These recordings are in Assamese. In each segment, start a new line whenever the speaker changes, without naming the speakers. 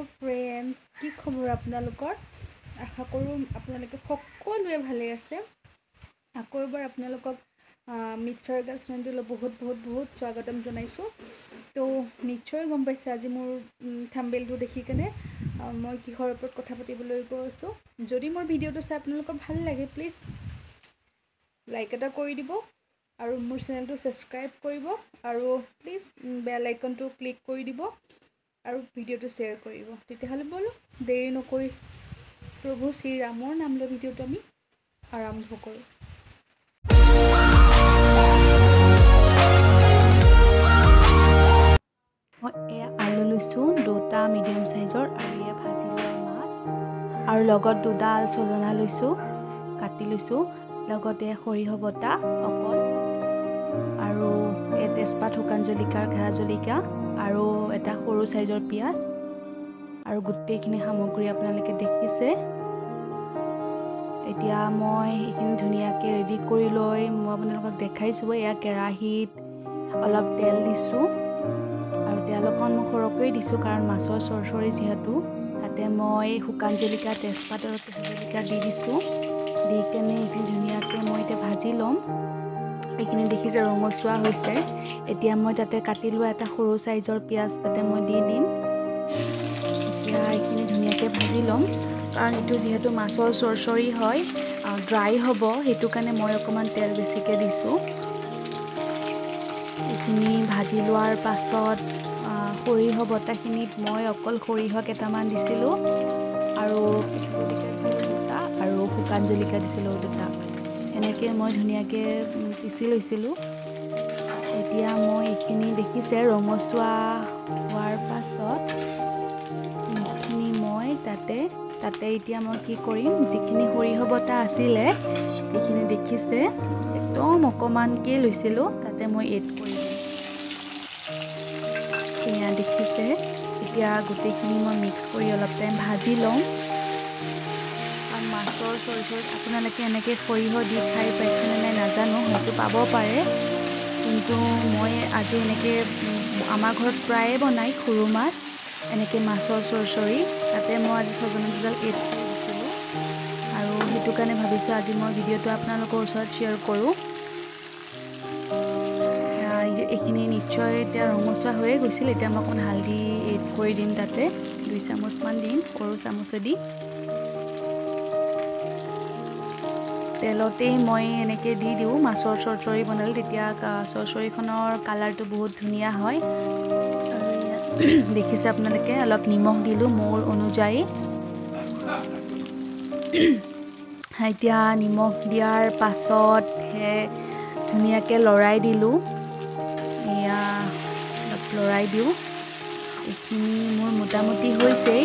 হেল্ল' ফ্ৰেণ্ডছ, কি খবৰ আপোনালোকৰ? আশা কৰোঁ আপোনালোকে সকলোৱে ভালে আছে। আকৌ এবাৰ আপোনালোকক মিক্সাৰ গাছ চেনেলটোলৈ বহুত বহুত বহুত স্বাগতম জনাইছোঁ। তো নিশ্চয় গম পাইছে আজি মোৰ থাম্বনেইলটো দেখি কেনে মই কিহৰ ওপৰত কথা পাতিবলৈ গৈ আছোঁ। যদি মোৰ ভিডিঅ'টো চাই আপোনালোকৰ ভাল লাগে, প্লিজ লাইক এটা কৰি দিব আৰু মোৰ চেনেলটো ছাবস্ক্ৰাইব কৰিব আৰু প্লিজ বেল আইকনটো ক্লিক কৰি দিব আৰু ভিডিঅ'টো শ্বেয়াৰ কৰিব। তেতিয়াহ'লে ব'লক, দেৰি নকৰি প্ৰভু শ্ৰীৰামৰ নাম লৈ ভিডিঅ'টো আমি আৰম্ভ কৰোঁ।
মই এয়া আলু লৈছোঁ দুটা মিডিয়াম চাইজৰ আৰু এয়া ভাজি লোৱা মাছ আৰু লগত দুডাল ছজনা লৈছোঁ, কাটি লৈছোঁ, লগতে সৰিয়হ বটা অকল আৰু এই তেজপাত, শুকান জলকীয়া, কেঁচা জলকীয়া আৰু এটা সৰু চাইজৰ পিঁয়াজ আৰু গোটেইখিনি সামগ্ৰী আপোনালোকে দেখিছে। এতিয়া মই এইখিনি ধুনীয়াকৈ ৰেডি কৰি লৈ মই আপোনালোকক দেখাইছোঁ। এয়া কেৰাহীত অলপ তেল দিছোঁ আৰু তেল অকণ মই সৰহকৈ দিছোঁ কাৰণ মাছৰ চৰচৰি যিহেতু। তাতে মই শুকান জলকীয়া, তেজপাত আৰু কেঁচা জলকীয়া দি দিছোঁ। দি কেনে এইখিনি ধুনীয়াকৈ মই এতিয়া ভাজি ল'ম। এইখিনি দেখিছে ৰঙচুৱা হৈছে। এতিয়া মই তাতে কাটি লোৱা এটা সৰু চাইজৰ পিঁয়াজ তাতে মই দি দিম। এতিয়া এইখিনি ধুনীয়াকৈ ভাজি ল'ম কাৰণ এইটো যিহেতু মাছৰ চৰচৰি হয়, ড্ৰাই হ'ব, সেইটো কাৰণে মই অকণমান তেল বেছিকৈ দিছোঁ। এইখিনি ভাজি লোৱাৰ পাছত সৰিয়হ বটাখিনিত মই অকল সৰিয়হ কেইটামান দিছিলোঁ আৰু কেঁচা জলকীয়া দিছিলোঁ দুটা আৰু শুকান জলকীয়া দিছিলোঁ দুটা। সেনেকৈ মই ধুনীয়াকৈ পিচি লৈছিলোঁ। এতিয়া মই এইখিনি দেখিছে ৰঙচুৱা হোৱাৰ পাছত এইখিনি মই তাতে তাতে এতিয়া মই কি কৰিম, যিখিনি সৰিয়হ বটা আছিলে এইখিনি দেখিছে একদম অকণমানকৈ লৈছিলোঁ, তাতে মই এড কৰি দিম। এয়া দেখিছে, এতিয়া গোটেইখিনি মই মিক্স কৰি অলপ টাইম ভাজি ল'ম। কাৰণ মাছৰ চৰচৰিত আপোনালোকে এনেকৈ সৰিয়হ দি খাই পাইছেনে নাই নাজানো, হয়তো পাব পাৰে, কিন্তু মই আজি এনেকৈ আমাৰ ঘৰত প্ৰায়ে বনায় সৰু মাছ এনেকৈ মাছৰ চৰচৰি, তাতে মই আজি ছজনা দুডাল এড কৰি দিছিলোঁ আৰু সেইটো কাৰণে ভাবিছোঁ আজি মই ভিডিঅ'টো আপোনালোকৰ ওচৰত শ্বেয়াৰ কৰোঁ। এইখিনি নিশ্চয় এতিয়া ৰঙচুৱা হৈয়ে গৈছিল। এতিয়া মই অকণ হালধি এড কৰি দিম, তাতে 2 চামুচমান দিম সৰু চামুচেদি। তেলতেই মই এনেকৈ দি দিওঁ মাছৰ চৰচৰি বনালে, তেতিয়া চৰচৰিখনৰ কালাৰটো বহুত ধুনীয়া হয়। আৰু দেখিছে আপোনালোকে অলপ নিমখ দিলোঁ মোৰ অনুযায়ী। এতিয়া নিমখ দিয়াৰ পাছতহে ধুনীয়াকৈ লৰাই দিলোঁ। এয়া অলপ লৰাই দিওঁ। এইখিনি মোৰ মোটামুটি হৈছেই।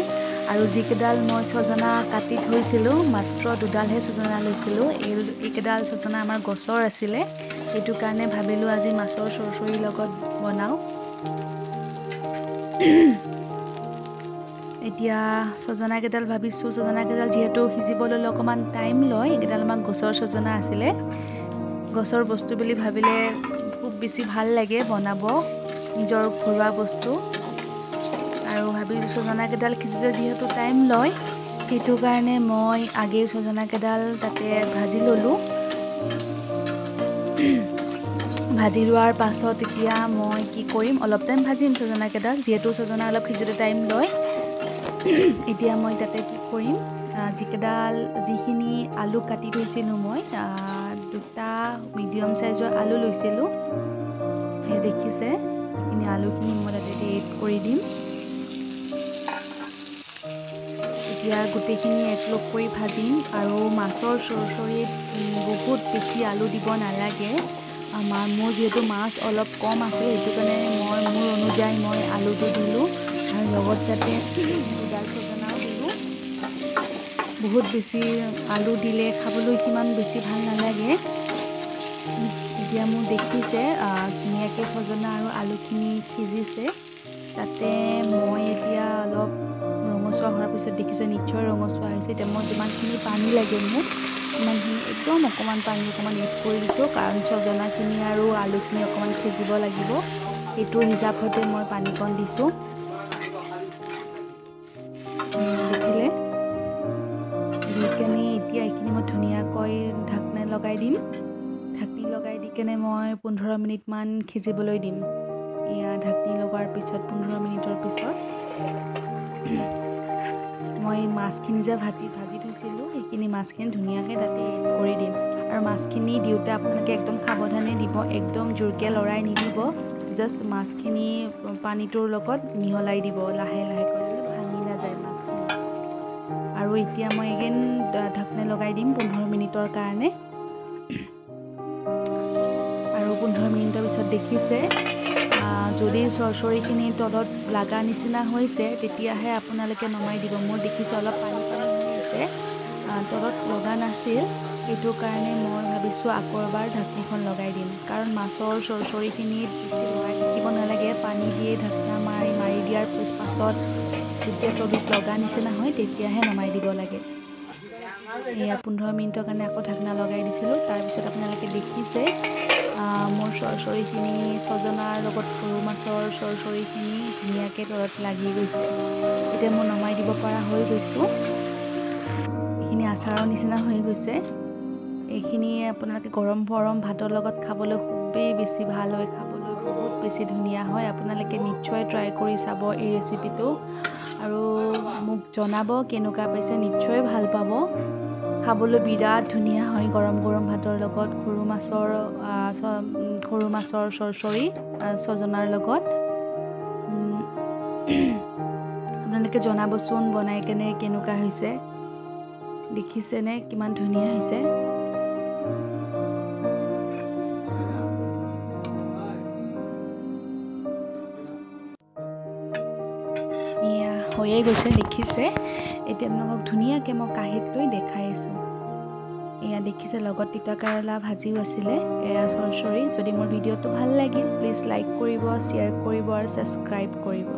আৰু যিকেইডাল মই ছজনা কাটি থৈছিলোঁ, মাত্ৰ দুডালহে ছজনা লৈছিলোঁ। এইকেইডাল ছজনা আমাৰ গছৰ আছিলে, সেইটো কাৰণে ভাবিলোঁ আজি মাছৰ চৰচৰিৰ লগত বনাওঁ। এতিয়া ছজনাকেইডাল ভাবিছোঁ, ছজনাকেইডাল যিহেতু সিজিবলৈ অকণমান টাইম লয়, এইকেইডাল আমাৰ গছৰ ছজনা আছিলে। গছৰ বস্তু বুলি ভাবিলে খুব বেছি ভাল লাগে বনাব, নিজৰ ঘৰুৱা বস্তু। আৰু ভাবিছোঁ ছজনাকেইডাল সিজোতে যিহেতু টাইম লয়, সেইটো কাৰণে মই আগেই ছজনাকেইডাল তাতে ভাজি ল'লোঁ। ভাজি লোৱাৰ পাছত এতিয়া মই কি কৰিম, অলপ টাইম ভাজিম ছজনাকেইডাল, যিহেতু ছজনা অলপ সিজোতে টাইম লয়। এতিয়া মই তাতে কি কৰিম, যিকেইডাল যিখিনি আলু কাটি থৈছিলোঁ মই, দুটা মিডিয়াম চাইজৰ আলু লৈছিলোঁ, সেই দেখিছে এইখিনি আলুখিনি মই তাতে এড কৰি দিম। এতিয়া গোটেইখিনি একলগ কৰি ভাজিম। আৰু মাছৰ চৰচৰিত বহুত বেছি আলু দিব নালাগে। মোৰ যিহেতু মাছ অলপ কম আছিল, সেইটো কাৰণে মই মোৰ অনুযায়ী মই আলুটো দিলোঁ আৰু লগত তাতে দুডাল ছজনাও দিলোঁ। বহুত বেছি আলু দিলে খাবলৈ সিমান বেছি ভাল নালাগে। এতিয়া মোৰ দেখিছে ধুনীয়াকৈ ছজনা আৰু আলুখিনি সিজিছে। তাতে মই এতিয়া অলপ ৰঙচুৱা হোৱাৰ পিছত দেখিছে নিশ্চয় ৰঙচুৱা হৈছে। এতিয়া মই যিমানখিনি পানী লাগে মোক সিমানখিনি একদম অকণমান পানী অকণমান এড কৰি দিছোঁ, কাৰণ ছজনাখিনি আৰু আলুখিনি অকণমান সিজিব লাগিব, সেইটো হিচাপতে মই পানীকণ দিছোঁ। কেনে মই 15 মিনিটমান সিজিবলৈ দিম। এয়া ঢাকনি লগোৱাৰ পিছত 15 মিনিটৰ পিছত মই মাছখিনি যে ভাজি থৈছিলোঁ সেইখিনি মাছখিনি ধুনীয়াকৈ তাতে এড কৰি দিম। আৰু মাছখিনি দিওঁতে আপোনালোকে একদম সাৱধানে দিব, একদম জোৰকৈ লৰাই নিদিব, জাষ্ট মাছখিনি পানীটোৰ লগত মিহলাই দিব লাহে লাহেকৈ, ভাঙি নাযায় মাছখিনি। আৰু এতিয়া মই এগেইন ঢাকনি লগাই দিম 15 মিনিটৰ কাৰণে। আৰু 15 মিনিটৰ পিছত দেখিছে যদি চৰচৰিখিনি তলত লগা নিচিনা হৈছে তেতিয়াহে আপোনালোকে নমাই দিব। মোৰ দেখিছে অলপ পানী পানী হৈ আছে, তলত লগা নাছিল, সেইটো কাৰণে মই ভাবিছোঁ আকৌ এবাৰ ঢাকনিখন লগাই দিম। কাৰণ মাছৰ চৰচৰিখিনিত বেছি লৰাই থাকিব নালাগে, পানী দিয়ে ঢাকনা মাৰি মাৰি দিয়াৰ পাছত যেতিয়া তলত লগা নিচিনা হয় তেতিয়াহে নমাই দিব লাগে। এয়া 15 মিনিটৰ কাৰণে আকৌ ঢাকনা লগাই দিছিলোঁ। তাৰপিছত আপোনালোকে দেখিছে মোৰ চৰচৰিখিনি ছজনাৰ লগত সৰু মাছৰ চৰচৰিখিনি ধুনীয়াকৈ তলত লাগি গৈছে। এতিয়া মই নমাই দিব পৰা হৈ গৈছোঁ। এইখিনি আচাৰৰ নিচিনা হৈ গৈছে। এইখিনি আপোনালোকে গৰম গৰম ভাতৰ লগত খাবলৈ খুবেই বেছি ভাল হয়, খাবলৈ বহুত বেছি ধুনীয়া হয়। আপোনালোকে নিশ্চয় ট্ৰাই কৰি চাব এই ৰেচিপিটো আৰু মোক জনাব কেনেকুৱা পাইছে, নিশ্চয় ভাল পাব। খাবলৈ বিৰাট ধুনীয়া হয় গৰম গৰম ভাতৰ লগত সৰু মাছৰ চৰচৰি ছজনাৰ লগত। আপোনালোকে জনাবচোন বনাই কেনে কেনেকুৱা হৈছে। দেখিছেনে কিমান ধুনীয়া হৈছে। এয়া হৈয়ে গৈছে দেখিছে। এতিয়া আপোনালোকক ধুনীয়াকৈ মই কাঁহীত লৈ দেখাই আছোঁ। এয়া দেখিছে লগত তিতা কেৰেলা ভাজিও আছিলে। এয়া চৰচৰি। যদি মোৰ ভিডিঅ'টো ভাল লাগিল প্লিজ লাইক কৰিব, শ্বেয়াৰ কৰিব আৰু ছাবস্ক্ৰাইব কৰিব।